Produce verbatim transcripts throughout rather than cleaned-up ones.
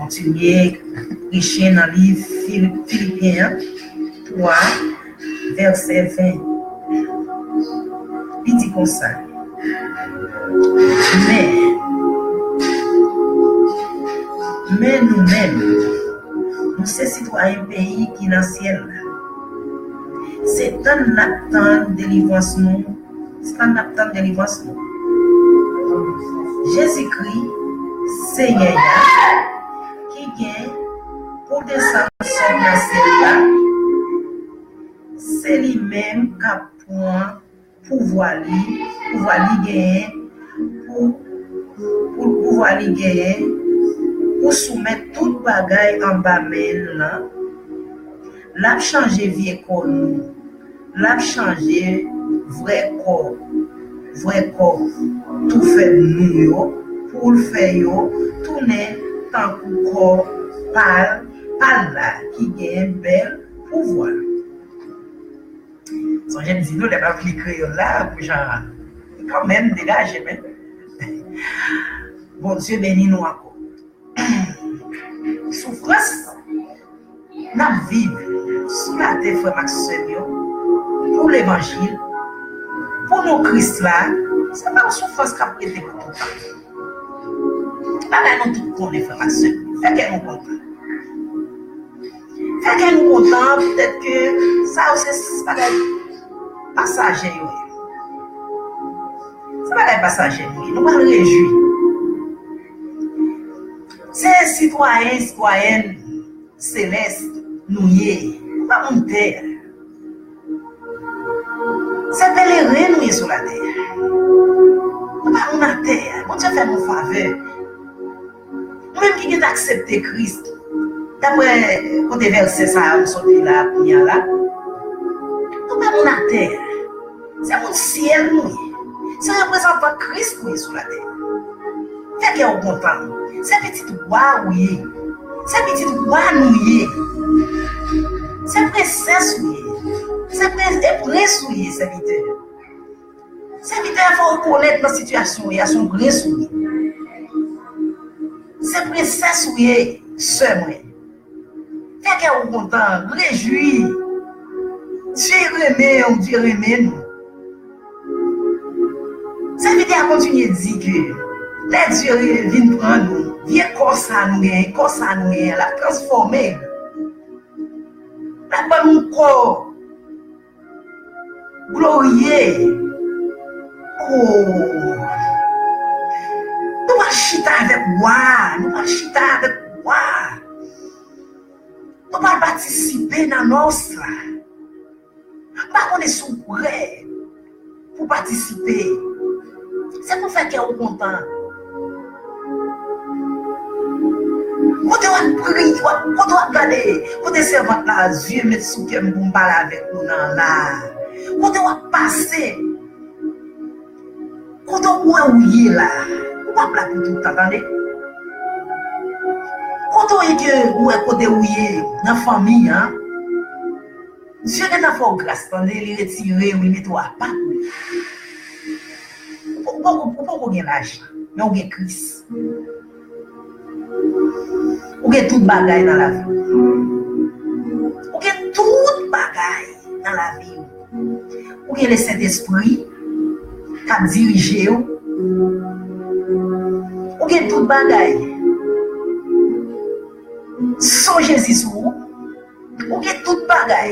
Kontinye preche nan liv Fili-, Filipyen an twa, vèsè ven. Li di konsa, men, men nou menm, nou se sitwayen peyi ki nan syèl la. Se tann n ap tann delivrans nou, se tann n ap tann delivrans nou. Jezikri, Senyè a, ki gen pou desann sòt nan syèl la, se li menm k ap pran pouvwa li, pouvwa li genyen pou, pou pouvwa li genyen pou soumèt tout bagay anba men l lan. L ap chanje vye kò nou. L ap chanje vrè kò, vrè kò tou fèb nou yo, pou l fè yo tounen tankou kò pa l, pa l la, ki gen bèl pouvwa. Sonje m di nou, lè m ap li kreyòl la, pou jan, kanmenm, degaje, men. Bondye beni nou ankò. Soufrans n ap viv sou latè, frè m ak sè m yo, pou levanjil, pou non Kris la, se pa yon soufrans k ap rete pou toutan. Bagay nou tout konnen, frè m ak sè m, fè kè nou kontan. Fè kè nou kontan, poutèt ke sa yo se bagay pasaje yo ye. Se bagay pasaje nou ye. Nou pral rejwi. Se sitwayen, sitwayèn selès nou ye. Nou pa moun tè a. Se peleren nou ye sou latè a. Nou pa moun atè a. Bondye fè nou favè. Nou menm ki gentan aksepte Kris, daprè kote vèsè sa a m sot li la kounye a la, nou pa moun atè a. Se moun syèl nou ye. Se reprezantan Kris nou ye sou latè. Fè kè w kontan. Se pitit wa ou ye. Se pitit wa nou ye. Se prensès ou ye. Se prens, e prens ou ye, sèvitè. Sèvitè, fò w rekonèt nan sitiyasyon w ye a, se yon prens ou ye. Se prensès ou ye, sè mwen. Fè kè w kontan, rejwi. Dye renmen w, Dye renmen nou. Sèvitè a kontinye di ke lè Dye vin pran nou, vye kò sa nou genyen, kò sa nou genyen, l ap transfòme. L ap ban nou kò glorye. Oh. Nou pral chita avèk wa, nou pral chita avèk wa. Nou pral patisipe nan nòs la. M pa konnen si w prè pou patisipe. Se pou fè kè w kontan. Kote w ap priye, w ap, kote w ap gade, kote sèvant la, Dye met sou kè m pou m pale avèk nou nan la. Kote w ap pase, kote w wè w ye la, ou p ap la pou tout tan, tande. Kote w ye ke ou wè kote w ye nan fanmi an, Dye gentan fè w gras, tande, li retire w, li mete w apa pou li. Ou poko, ou poko gen lajan, men ou gen Kris. Ou gen tout bagay nan lavi w. Ou gen tout bagay nan lavi w. Ou gen Lesentespri k ap dirije w. Ou gen tout bagay. San Jezi sou ou, ou gen tout bagay.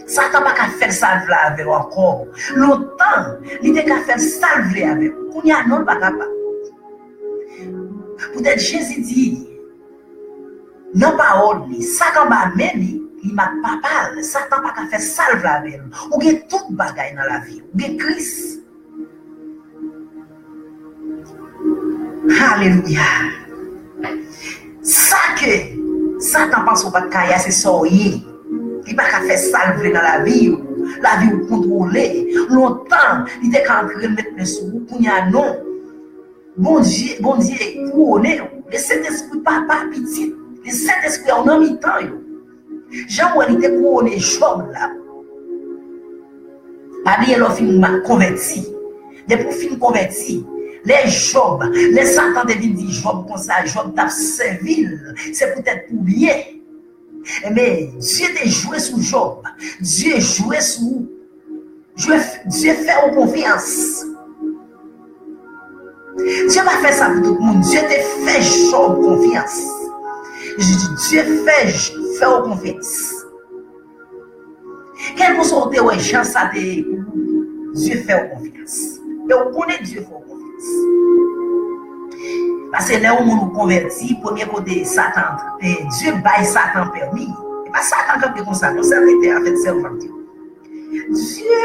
Satan pa ka fè l sa l vle avè w ankò. Lontan, li te ka fè l sa l vle avè w. Kounye a, non, l pa kapab. Poutèt Jezi di nan pawòl li, sa k anba men li, li mak papa l. Satan pa ka fè sa l vle avè l. Ou gen tout bagay nan lavi w. Ou gen Kris. Alelouya. Sa ke Satan panse w pa t ka ye a, se sa w ye. Li pa ka fè sa l vle nan lavi w. Lavi w kontwole. Lontan, li te ka antre l met men sou ou, kounye a non. Bondye, Bondye kouwone w. Lesentespri Papa, Pitit, Lesentespri a w nan mitan yo. Jan w wè li te kouwone Jòb la. Pa bliye lè w fin ma-, konvèti. Depi w fin konvèti, Lè Jòb, lè Satan te vin di Jòb konsa, Jòb t ap sèvi l, se poutèt pou byen. Men, Dye te jwe sou Jòb. Dye jwe sou ou. Dye, Dye fè ou konfyans. Dye pa fè sa pou tout moun. Dye te fè Jòb konfyans. Dye fè, fè ou konfyans. Kèlkeswa ou te wè jan sa te ye pou ou, Dye fè w konfyans. E w konnen Dye fè w konfyans. Paske lè yon moun konvèti, premye kote Satan antre, e Dye bay Satan pèmi. E pa Satan kanpe konsa, non, se rete avèk sèvant yo. Dye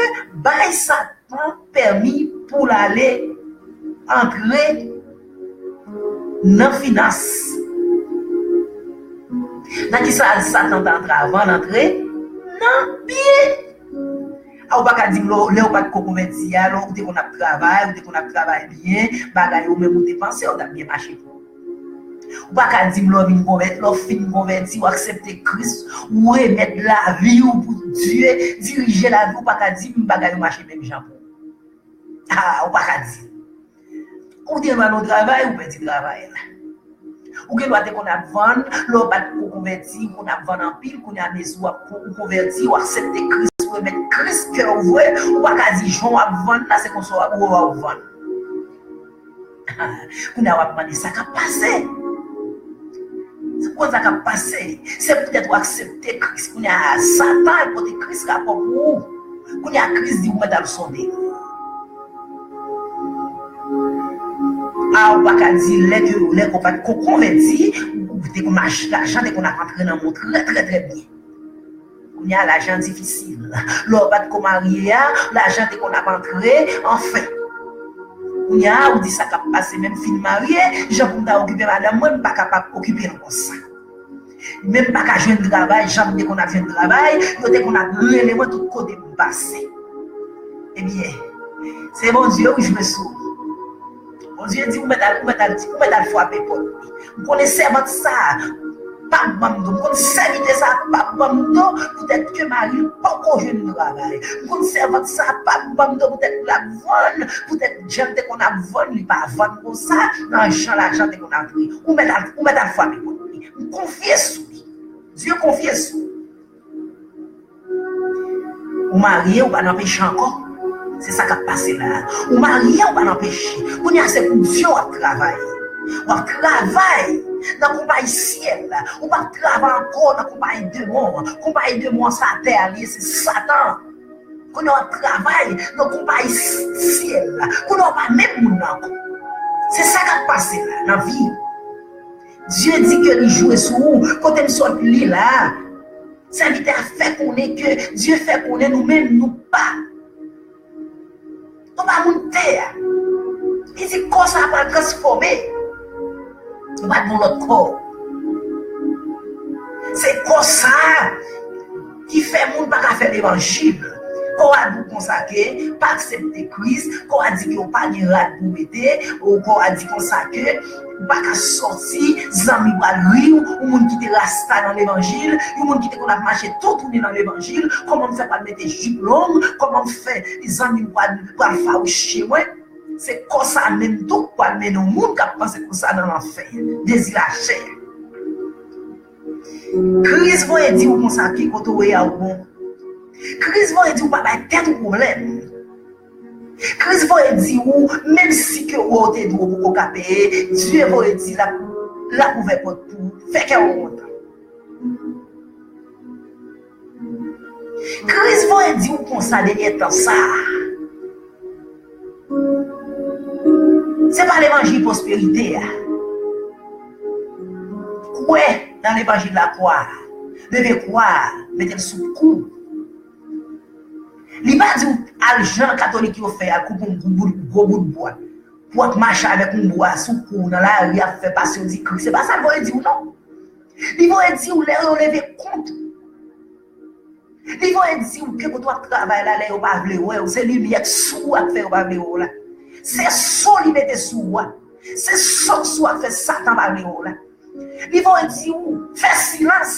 bay Satan pèmi pou l ale antre nan finans. Nan ki sa Satan t antre avan l antre? Nan byen. A, ou pa ka di m lè, lè ou pa t ko konvèti a, lè ou te konn ap travay, ou te konn ap travay byen, bagay ou menm ou te panse yo t ap byen mache pou ou. Ou pa ka di m lè w vin konvèti, lè w fin konvèti, ou aksepte Kris, ou remèt lavi w pou Dye, dirije lavi w, ou pa ka di m bagay yo mache menm jan pou ou. A, ou pa ka di. Ou te nan yon travay, ou pèdi travay la. Ou gen dwa te konn ap vann, lè w pa t ko konvèti, ou konn ap vann anpil, kounye a mezi w ap ko-, ou konvèti, ou aksepte Kris, ou remèt Kris kè w vre, ou pa ka di jan w ap vann la, se konsa w ap, w ap vann. Kounye a w ap mande sa k ap pase. Ou konn sa k ap pase. Se poutèt ou aksepte Kris. Kounye a Satan al pote Kris rapò pou ou. Kounye a Kris di ou mèt al sonde. A, ou pa ka di lè ke, lè ke w pa t ko konvèti, ou te konn mache, lajan te konn ap antre nan men w trè, trè, trè byen. Kounye a, lajan difisil. Lè w pa t ko marye a, lajan te konn ap antre, anfen. Kounye a, ou di sa k ap pase, menm fin marye, jan pou m ta okipe madanm mwen, m pa kapab okipe l konsa. Menm pa ka jwenn travay, jan m te konn ap jwenn travay, yo te konn ap rele mwen tout kote m pase. Ebyen, se Bondye ou jwe sou. Bondye di ou mèt al, ou mèt al, ou mèt al frape pòt li. M konnen sèvant sa a p ap ban m do. M konn sèvitè sa a p ap ban m do poutèt ke mari l poko jwenn travay. M konn sèvant sa a p ap ban m do poutèt l ap vann, poutèt jan l te konn ap vann, li pa vann konsa, nan jan lajan te konn antre. Ou mèt al, ou mèt al frape pòt li. M konfye sou li. Dye konfye sou ou. Ou marye, ou pa nan peche ankò. Se sa k ap pase la a. Ou marye, ou pa nan peche. Kounye a, se pou Dye w ap travay. W ap travay nan konpayi syèl la. Ou p ap travay ankò nan konpayi demon an. Konpayi demon an, sa atè a li ye, se Satan. Kounye a, w ap travay nan konpayi s-, syèl la. Kounye a, w pa menm moun nan ankò. Se sa k ap pase la, nan vi w. Dye di ke li jwe sou ou. Kote m sot li la a, sèvitè a fè konnen ke Dye fè konnen nou menm nou pa, nou pa moun tè a. Li di kò sa a pral transfòme. Nou pa t gen yon lòt kò. Se kò sa a ki fè moun pa ka fè levanjil. Kò a di w konsa ke pa aksepte Kris, kò a di ke w pa gen rad pou w mete, ou kò a di konsa ke ou pa ka sòti, zanmi pral ri w, yon moun ki te rasta nan levanjil, yon moun ki te konn ap mache toutouni nan levanjil, kòman m fè pral mete jip long, kòman m fè zanmi pral, pral fawouche mwen. Se kò sa a menm tou k pral mennen yon moun k ap panse konsa nan lanfè, dezi lachè. Kris voye di w konsa, ki kote w ye a ou bon. Kris voye di w pa bay tèt ou pwoblèm. Kris voye di w, menm si ke ou te dwe ou poko ka peye, Dye voye di l ap, l ap ouvè pòt pou ou. Fè kè w kontan. Kris voye di w konsa dènye tan sa a. Se pa levanjil pwosperite a. Kwè nan levanjil lakwa a. Leve kwa a, mete l sou kou. Li pa di w al jan katolik yo fè, al koupe yon gwo bout, gwo bout bwa. Pou w ap mache avèk yon bwa sou kou w nan lari ap fè pasyon di Kris. Se pa sa l voye di w, non. Li voye di w lè yo leve kont ou. Li voye di w ke kote w ap travay la, lè yo pa vle wè w, se limyè k sou w a k fè yo pa vle wè w la. Se so li mete sou w a. Se so k sou w a k fè Satan pa vle wè w la. Li voye di w, fè silans.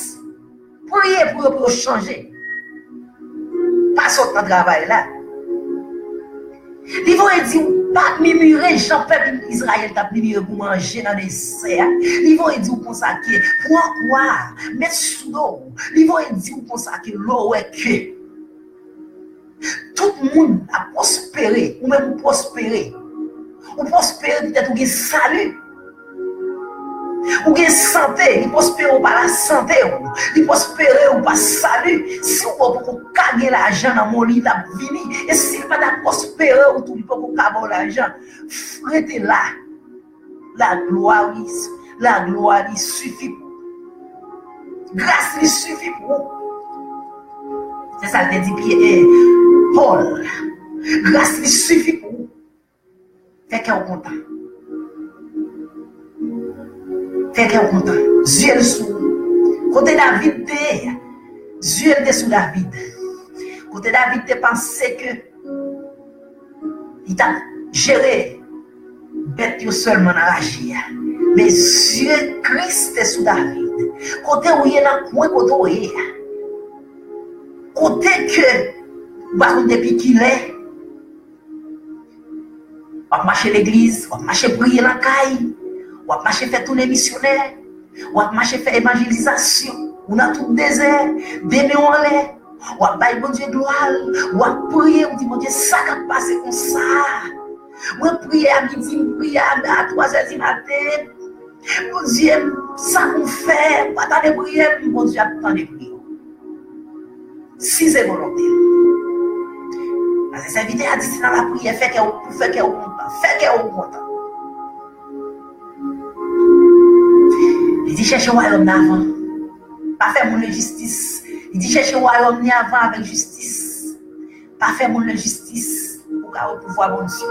Priye pou yo, pou yo chanje. Pa sot nan travay la. Li voye di w, Pa mimire jan pèp Izrayèl t ap mimire pou manje nan dezè a. Li voye di w konsa ke, pran kwa, met sou do w. Li voye di w konsa ke lè w wè ke tout moun ap pwospere, ou menm ou pwospere. Ou pwospere poutèt ou gen sali. Ou gen sante, li pwospere w pa lasante w. Li pwospere w pa sali. Si w wè w poko ka gen lajan nan men w, li t ap vini. E si l pa ta pwospere w tou, li poko ka ba w lajan. Rete la. La glwa li, la glwa li sifi pou ou. Gras li sifi pou ou. Se sa l te di Pyè, eh, Pòl. Gras li sifi pou ou. Fè kè w kontan. Fè kè w kontan. Zye l sou ou. Kote David te ye a, zye l te sou David. Kote David te panse ke li t ap jere bèt yo sèlman nan raje a. Men zye Kris te sou David. Kote w ye, nan kwen kote w ye a. Kote ke ou pa konn depi kilè. W ap mache legliz, w ap mache priye lakay, w ap mache fè tounen misyonè, w ap mache fè evanjelizasyon, ou nan tout dezè, de men w anlè, w ap bay Bondye glwa, w ap priye, ou di, Bondye, sa k ap pase konsa a? Mwen priye a midi, m priye a, a twazè di maten. Bondye, sa pou m fè? Ou pa tande priyè m, Bondye ap tande priyè w. Si se volonte l. Paske sèvitè a di, se nan lapriyè, fè kè w, pou fè kè w kontan. Fè kè w kontan. Li di, chèche wayòm nan avan. Pa fè moun lenjistis. Li di, chèche wayòm ni avan avèk jistis. Pa fè moun lenjistis pou ka wè pouvwa Bondye.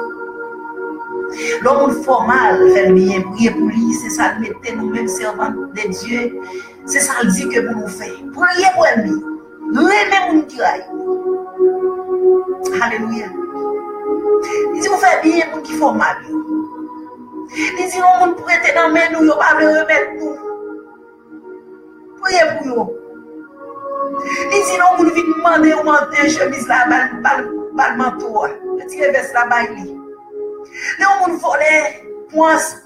Lè yon moun fè w mal, fè l byen, priye pou li, se sa l mete nou menm sèvant de Dye, se sa l di ke pou nou fè. Priye pou ènmi. Renmen moun ki rayi w. Alelouya. Li di w fè byen moun ki fè w mal yo. Li di yon moun prete nan men nou, yo pa vle remèt nou. Priye pou yo. Li di lè yon moun vin mande yon mante, chemiz la, ba l, ba l, ba l manto a. Retire vès la, bay li. Lè yon moun vòlè, pran s-,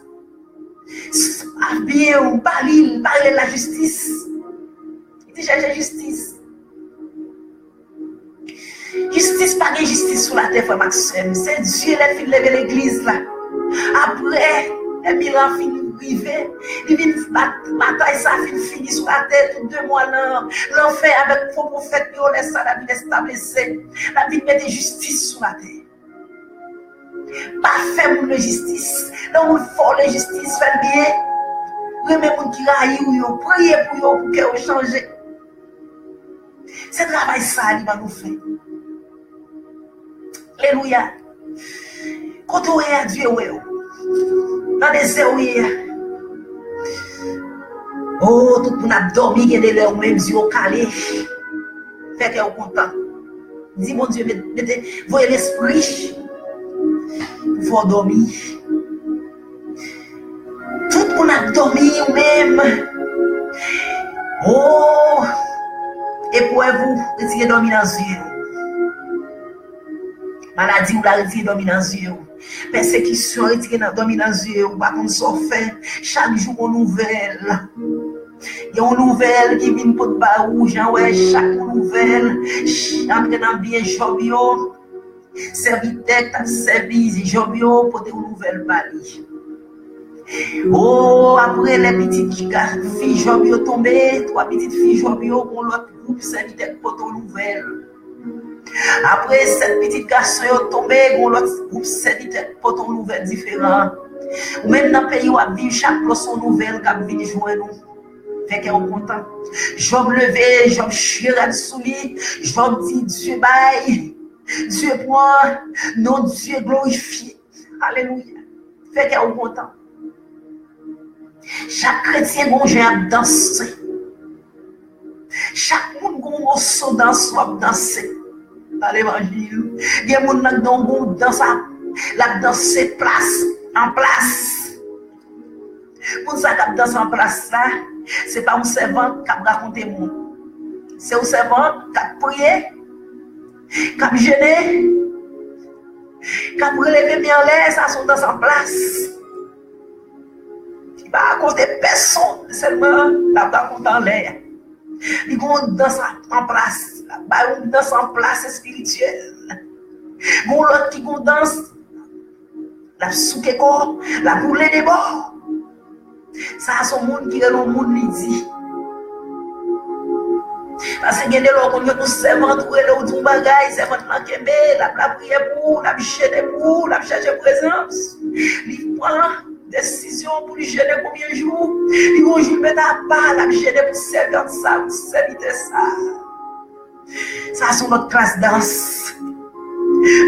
s-, byen ou, ba li l, ba l lajistis. Li di chèche jistis. Jistis, pa gen jistis sou latè, frè m ak sè m. Se Dye lè l fin leve legliz la. Apre, lè bilan fin rive, li vin bat, batay sa fin fini sou latè, tout demwa nan lanfè avèk fo pwofèt yo, lè sa l ap vin establise, l ap vin mete jistis sou latè. Pa fè moun lenjistis. Lè moun fè w lenjistis, fè l byen. Renmen moun ki rayi w yo, priye pou yo, pou kè yo chanje. Se travay sa a li ban nou fè. Alelouya. Kote w ye a, Dye wè w. Nan dezè w ye a. O, tout moun ap dòmi, gen de lè ou menm zye w kale. Fè kè w kontan. Di Bondye, met, mete, voye lespri pou fè w dòmi. Tout moun ap dòmi, ou menm. O, eprèv ou, retire dòmi nan zye w. Maladi w la, retire dòmi nan zye w. Pèsekisyon, retire nan, dòmi nan zye w. Ou pa konn sa w fè. Chak jou, gon nouvèl. Gen yon nouvèl ki vin pot ba ou, jan wè, chak yon nouvèl. Ch-, antre nan byen Jòb yo. Sèvitè k t ap sèvi Jòb yo pote yon nouvèl ba li. O, apre lè pitit ga-, fi Jòb yo tonbe, twa pitit fi Jòb yo, gon lòt gwoup sèvitè k pote yon nouvèl. Apre sèt pitit gason yo tonbe, gon lòt gwoup sèvitè k pote yon nouvèl diferan. Ou menm nan peyi w ap viv, chak lè se yon nouvèl k ap vin jwenn ou. Fè kè w kontan. Jòb leve, Jòb chire rad sou li. Jòb di, Dye bay, Dye pran, non Dye glorifye. Alelouya. Fè kè w kontan. Chak kretyen gon jan y ap danse. Chak moun gon moso dans w ap danse. Nan levanjil, gen moun nan k gon dans ap, l ap danse plas an plas. Moun sa k ap danse an plas la, se pa yon sèvant k ap rakonte moun. Se yon sèvant k ap priye, k ap jene, k ap releve men anlè, sa se yon dans an plas. Li pa rakonte pèsonn, sèlman l ap rakonte anlè a. Li gen yon dans an, an plas, l ap bay yon dans an plas espirityèl. Gen yon lòt ki gen yon dans, l ap souke kò, l ap woule de bò. Sa a se yon moun ki rele yon moun li di. Paske gen de lè w konn gen yon sèvant ou rele w di yon bagay, sèvant lan kenbe, l ap lapriyè pou ou, l ap jene pou ou, l ap chèche prezans. Li pran desizyon pou li jene konbyen jou. Li gon jou l met apa, l ap jene pou sèvant sa, pou sèvitè sa. Sa se yon lòt klas dans.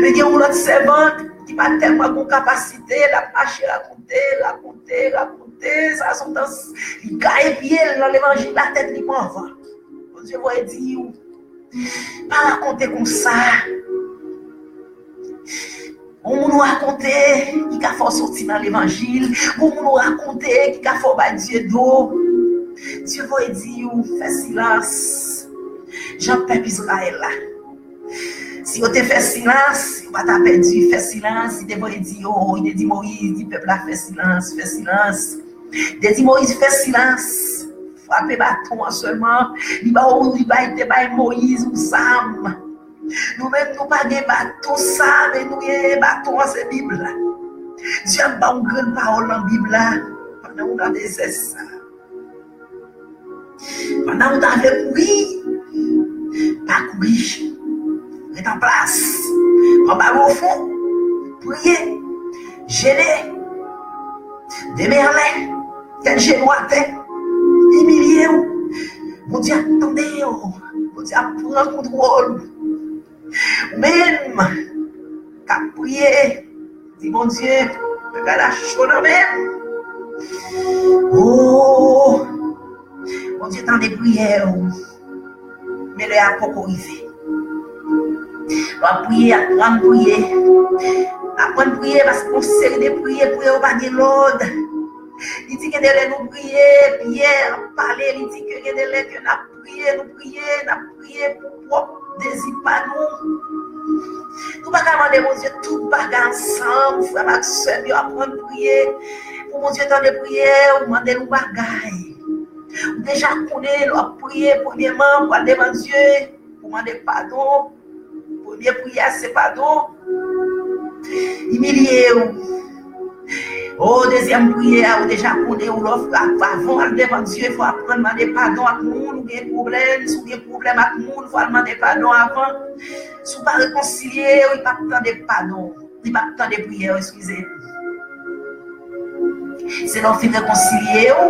Men gen yon lòt sèvant ki pa tèlman gon kapasite, l ap mache rakonte, rakonte, rakonte, sa se yon dans. Li gaye pye l nan levanjil, la tèt li pran van. Bondye voye di w, pa rakonte konsa. Yon moun ou rakonte ki ka fè w soti nan levanjil. Yon moun ou rakonte ki ka fè w bay Dye do. Dye voye di w, fè silans. Jan pèp Izrayèl la. Si yo te fè silans, yo pa ta pèdi, fè silans. Li te voye di yo, li te di Moyiz, di pèp la, fè silans, fè silans. Li te di Moyiz, fè silans. Frape baton an sèlman. Li ba w, li bay, te bay Moyiz yon zam. Nou menm, nou pa gen baton sa, men nou gen baton an, se Bib la. Dye ap ba w grenn pawòl nan Bib la pandan ou nan dezè sa. Pandan ou ta vle kouri, pa kouri. Ret an plas. Pran balon fon. Priye. Jene. De men anlè. Tèt jenou atè. Imilye w. Bondye ap tande w. Bondye ap pran kontwòl. Ou menm k ap priye, di Bondye, bagay la cho nan men m. Oh, Bondye tande priyè w. Men lè a poko rive. W ap priye, aprann priye. Aprann priye paske yon seri de priye, priye yo pa gen lòd. Li di gen de lè nou priye, Pyè ap pale, li di ke gen de lè ke n ap priye, nou priye, n ap priye pou pwòp dezi pa nou. Nou pa ka mande Bondye tout bagay ansanm, frè m ak sè m yo, aprann priye. Pou Bondye tande priyè, ou mande l yon bagay. Ou deja konnen lè w ap priye, premyèman, pou al devan Dye, pou mande padon. Premye priyè a se padon. Imilye w. O, dezyèm priyè a, ou deja konnen, ou lòf, avan w al devan Dye, fò w aprann mande padon ak moun, ou gen pwoblèm, si w gen pwoblèm ak moun, fò w al mande padon avan. Si w pa rekonsilye yo, li p ap tande padon. Li p ap tande priyè w, eskize. Se lè w fin rekonsilye w,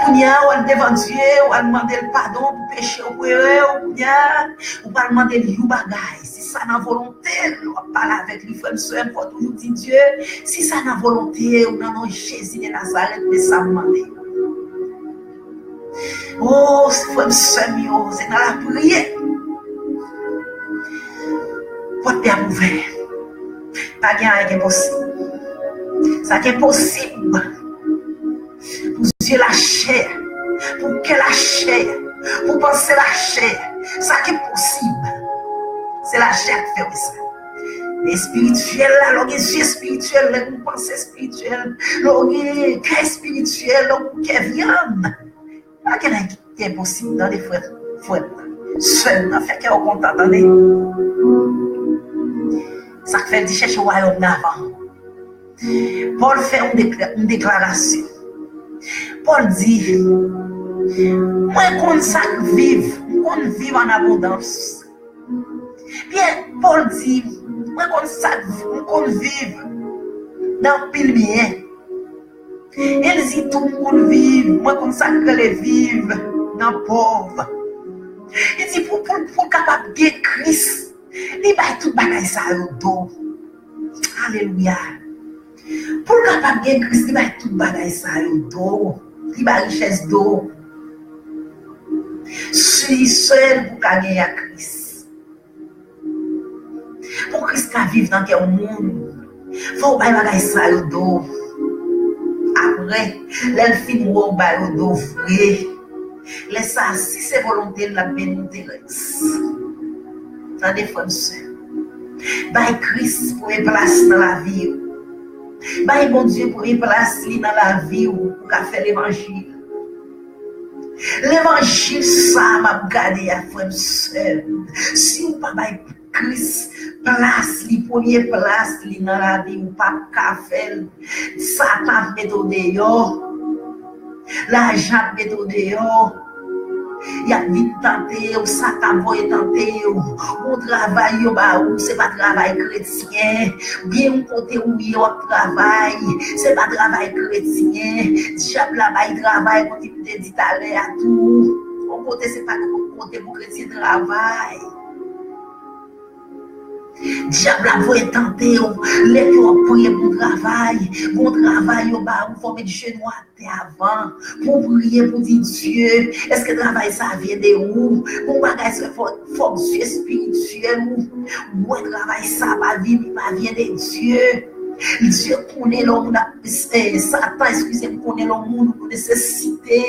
kounye a w al devan Dye, w al mande l padon pou peche w, pou erè w, kounye a, ou pral mande l yon bagay. Si sa nan volonte l, w ap pale avèk li, frè m, sè m, fò w toujou di Dye, si sa nan volonte w, nan non Jezi de Nazarèt, men sa m mande. O, frè m, sè m yo, se nan lapriyè pòt te ap ouvè. Pa gen anyen ki enposib. Sa ki enposib pou zye lachè, pou kè lachè, pou panse lachè, sa ki enposib, se lachè k fè wè sa. Men espirityèl la, lè w gen zye espirityèl, lè w gen panse espirityèl, lè w gen kè espirityèl, lè w gen kè vyann, pa gen anyen ki enposib, tande, frè, frè m nan, sè m nan, fè kè w kontan, tande. Sa k fè l di chèche wayòm nan avan. Pòl fè yon dekla-, yon deklarasyon. Pòl di, mwen konn sa k viv, m konn viv an abondans. Pyè, Pòl di, mwen konn sa k, m konn viv nan anpil byen. E l di tou, m konn viv, mwen konn sa k rele viv nan pòv. Li di pou, pou, pou l kapab gen Kris, li bay tout bagay sa yo do. Alelouya. Pou l kapab gen Kris, li bay tout bagay sa yo do. Li bay richès do. Si sèl pou ka gen ak Kris. Pou Kris ka viv nan kè yon moun, fò w bay bagay sa yo do. Apre, lè l fin wè w bay yo do vre, lè sa a, si se volonte l, l ap beni w, Terèz. Tande, frè m, sè m. Bay Kris premye plas nan lavi w. Bay Bondye premye plas li nan lavi w pou w ka fè levanjil. Levanjil sa a m ap gade a, frè m, sè m, si w pa bay Kris plas li, premye plas li nan lavi w, ou p ap ka fè l. Satan ap mete w deyò. Lajan ap mete w deyò. Y ap vin tante w, Satan ap voye tante w. Bon travay yo ba ou, se pa travay kretyen. Gen yon kote ou ye, w ap travay. Se pa travay kretyen. Dyab la bay travay, konn li m te di talè a tou. Yon kote se pa yon kote pou kretyen travay. Dyab la voye tante w, lè ke w ap priye bon travay, bon travay yo ba ou, fò w met jenou atè avan, pou w priye, pou w di, Dye, èske travay sa vyen de ou? Bon bagay sa, fò, fòk zye espirityèl ou wè travay sa pa vin, li pa vyen de Dye. Dye konnen lè yon moun ap, eh, Satan, eskize m, konnen lè yon moun ou nesesite.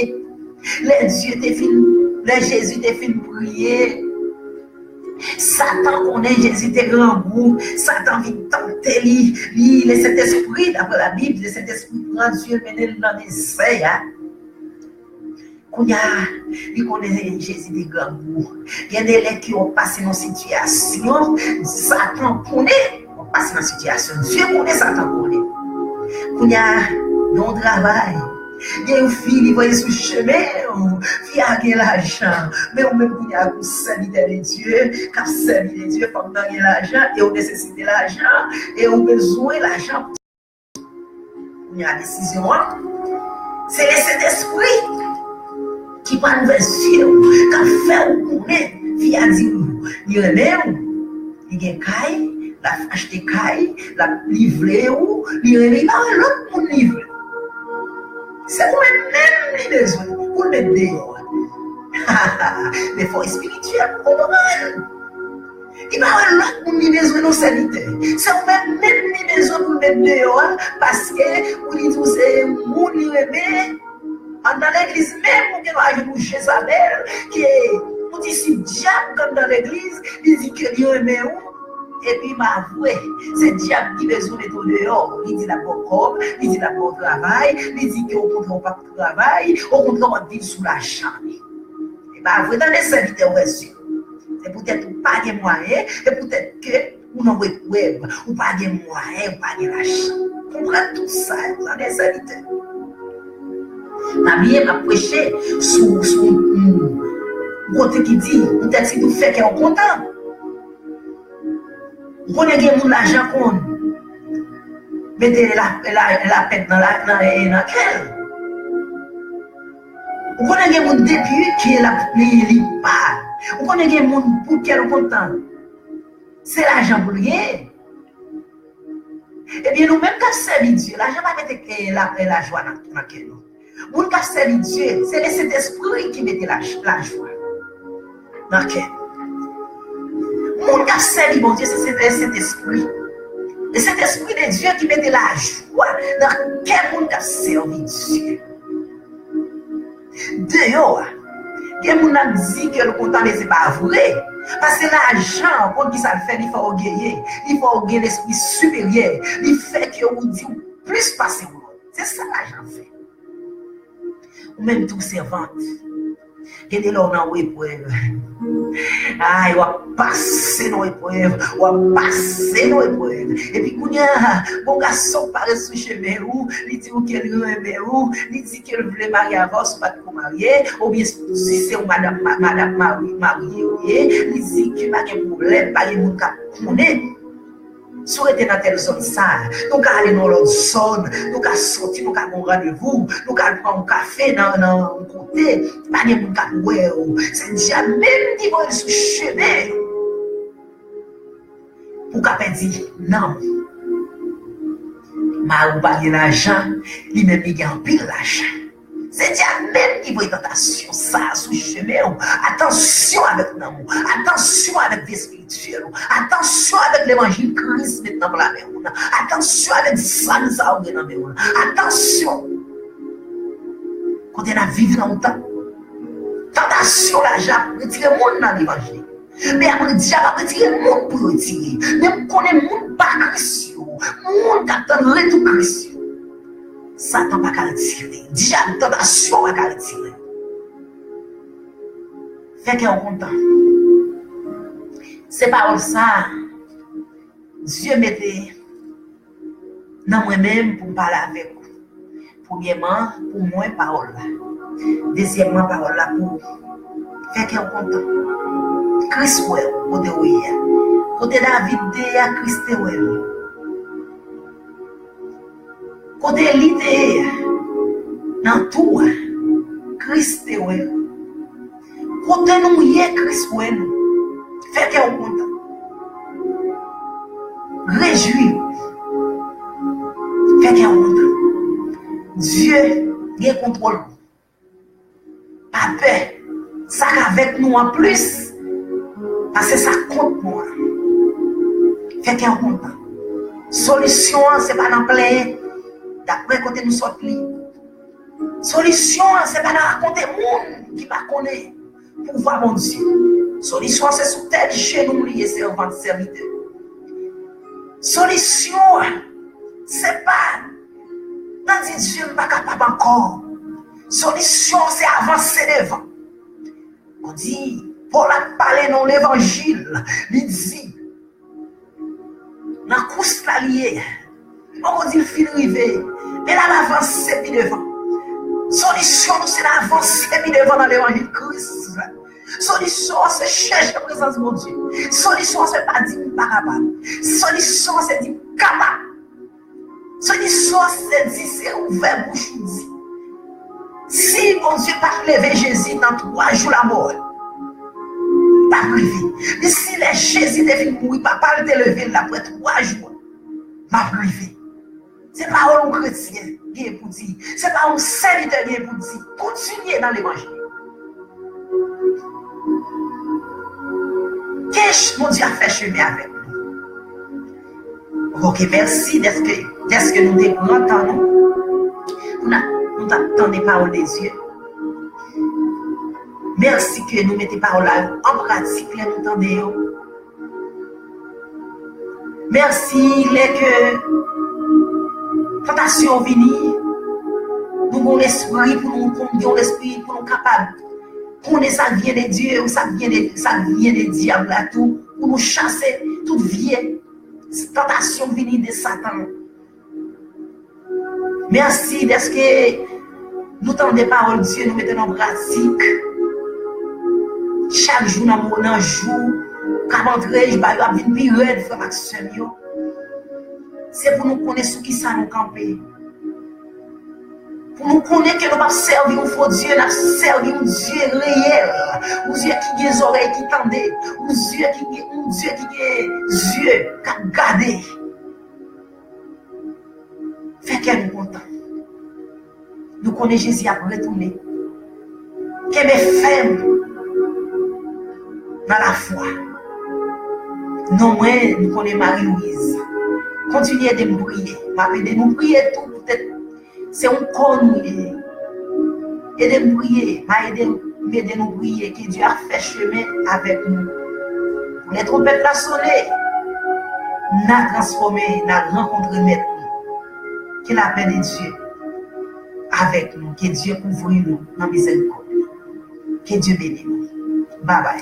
Lè Dye te fin, lè Jezi te fin priye, Satan konnen Jezi te grangou. Satan vin tante li. Li, Lesentespri, daprè Labib, Lesentespri pran Dye mennen l nan dezè a. Kounye a, li konnen Jezi te grangou. Gen de lè ke w ap pase nan sitiyasyon, Satan konnen w ap pase nan sitiyasyon. Dye konnen, Satan konnen. Kounye a, gen yon travay. Gen yon fi li voye sou chemen w. Fi a gen lajan. Men ou menm kounye a, ou sèvitè de Dye, k ap sèvi de Dye, fanm nan gen lajan, e ou nesesite lajan, e ou bezwen lajan. Kounye a, desizyon an, se Lesentespri ki pral ouvè zye w, k ap fè w konnen. Fi a di w, li renmen w, li gen kay, l ap achte kay, l ap, li vle w, li renmen, li pa wè lòt moun li vle. Se ou menm menm li bezwen pou l met deyò a. Men fò espirityèl pou konprann. Li pa wè lòt moun li bezwen non, sèvitè. Se ou menm menm li bezwen pou l met deyò a, paske ou li di w se moun li renmen. Anndan legliz menm, ou gen dwa jwenn yon Jezabèl, ki yon disip dyab k anndan legliz, li di ke li renmen ou, epi pa vre, se dyab ki bezwen mete w deyò. Li di l ap ba w kòb, li di l ap ba w travay, li di ke okontrè ou p ap travay, okontrè w ap viv sou lajan li. E pa vre, tande sèvitè, ou wè zye. Se poutèt ou pa gen mwayen, e poutèt ke ou nan eprèv, ou pa gen mwayen, ou pa gen lajan. Konprann tout sa, tande sèvitè. Pa bliye, m ap preche sou, sou yon, yon kote ki di, yon tèks ki di w fè kè w kontan. Ou konnen gen moun lajan konn mete la, la, lapèn nan, la, nan, nan kè l. Ou konnen gen moun depi ke l ap li, li pa. Ou konnen gen moun pou kè l kontan, se lajan pou l genyen. Ebyen, nou menm k ap sèvi Dye, lajan pa mete, eh, la, eh, lajwa nan, nan kè nou. Moun k ap sèvi Dye, se Lesentespri ki mete laj-, lajwa nan kè nou. Moun k ap sèvi Bondye, se, se Lesentespri. Lesentespri de Dye ki mete lajwa nan kè moun k ap sèvi Dye. Deyò a, gen moun ap di ke l kontan, men se pa vre. Paske lajan an, konn ki sa l fè, li fè ògeye, li fè w gen lespri siperyè, li fè ke ou di w plis pase yon lòt. Se sa lajan fè. Ou menm tou sèvant. Gen de lè w nan yon eprèv. Ay, w ap pase nan yon eprèv, w ap pase nan yon eprèv. Epi kounye a, bon gason parèt sou chemen ou, li di w ke li renmen ou, li di ke l vle marye avè w si w pa t ko marye, oubyen si se yon madanm, ma-, madanm mari, marye ou ye, li di ke pa gen pwoblèm, pa gen moun k ap konnen. Si w rete nan tèl zòn sa, nou ka ale nan lòt zòn, nou ka sòti, nou ka gen yon randevou, nou ka al pran yon kafe nan, nan yon kote, pa gen moun k ap wè w. Se dyab menm ki voye l sou chemen pou w ka pèdi nanm ou. Mari w pa gen lajan, li menm li gen anpil lajan. Se dyab menm ki voye tantasyon sa a sou chemen w. Atansyon avèk nanm ou. Atansyon avèk vi espirityèl ou. Atansyon avèk levanjil Kris met nan pla men ou nan. Atansyon avèk zam sa ou gen nan men ou nan. Atansyon. Kote n ap viv nan yon tan, tantasyon lajan ap retire moun nan levanjil. Men apre, dyab ap retire moun pou yo retire. Men m konnen moun pa Kris yo, moun k ap tann retou Kris yo, Satan pa ka retire. Dyab, tantasyon pa ka retire. Fè kè w kontan. Se pawòl sa a Dye mete nan mwen menm pou m pale avèk ou. Premyèman, pou mwen, pawòl la. Dezyèmman, pawòl la pou ou. Fè kè w kontan. Kris wè w kote w ye a. Kote David te ye a, Kris te wè l. Kote li te ye a, nan tou a, Kris te wè l. Kote nou ye, Kris wè nou. Fè kè w kontan. Rejwi w. Fè kè w kontan. Dye gen kontwòl. Pa pè. Sa k avèk nou an plis pase sa k kont nou an. Fè kè w kontan. Solisyon an, se pa nan plenyen. Daprè kote nou sot li, solisyon an, se pa nan rakonte moun ki pa konnen pouvwa Bondye. Solisyon an, se sou tèt jenou m li ye, sèvant, sèvitè. Solisyon an, se pa nan di Dye m pa kapab ankò. Solisyon an, se avanse devan. Kondi Pòl ap pale nan levanjil, li di, nan kous la li ye. Li poko di l fin rive, men l ap avanse pi devan. Solisyon nou se n avanse pi devan nan levanjil Kris. Solisyon an se chèche prezans Bondye. Solisyon an se pa di m pa kapab. Solisyon an se di m kapab. Solisyon an se di, se ouvè bouch ou di. Si Bondye pa t leve Jezi nan twa jou lamò, m p ap rive. Men si lè Jezi te fin mouri, Papa l te leve l apre twa jou, m ap rive. Se pawòl yon kretyen gen pou di. Se pawòl yon sèvitè gen pou di. Kontinye nan levanjil. Ke Bondye a fè chemen avèk nou. Ok, mèsi dèske, dèske nou te pran tan nou pou n ap, nou t ap tande pawòl de Dye. Mèsi ke nou mete pawòl la an pratik lè nou tande yo. Mèsi lè ke tantasyon vini, nou gon lespri pou nou, pou nou gen yon lespri pou nou kapab konnen sa k vyen de Dye ou sa k vyen de, sa k vyen de dyab la tou, pou nou chase tout vye tantasyon vini de Satan. Mèsi dèske nou tande pawòl Dye, nou mete l an pratik. Chak jou nan mo-, nan jou k ap antre, ba yo ap vin pi rèd, frè m ak sè m yo. Se pou nou konnen sou ki sa nou kanpe. Pou nou konnen ke nou p ap sèvi yon fo Dye, n ap sèvi yon Dye reyèl, yon Dye ki gen zòrèy ki tande, yon Dye ki gen, yon Dye ki gen zye k ap gade. Fè kè nou kontan. Nou konnen Jezi ap retounen. Kenbe fèm nan lafwa. Non mwen, nou konnen Marie Louise. Kontinye ede m priye. M ap ede nou priye tou poutèt se yon kò nou ye. Ede m priye, m a ede m ede nou priye, ke Dye a fè chemen avèk nou. Pou lè twonpèt la sone, n a transfòme, n a rankontre Mèt nou. Ke lapè de Dye avèk nou, ke Dye kouvri nou nan mizèrikòd li. Ke Dye beni nou. Babay.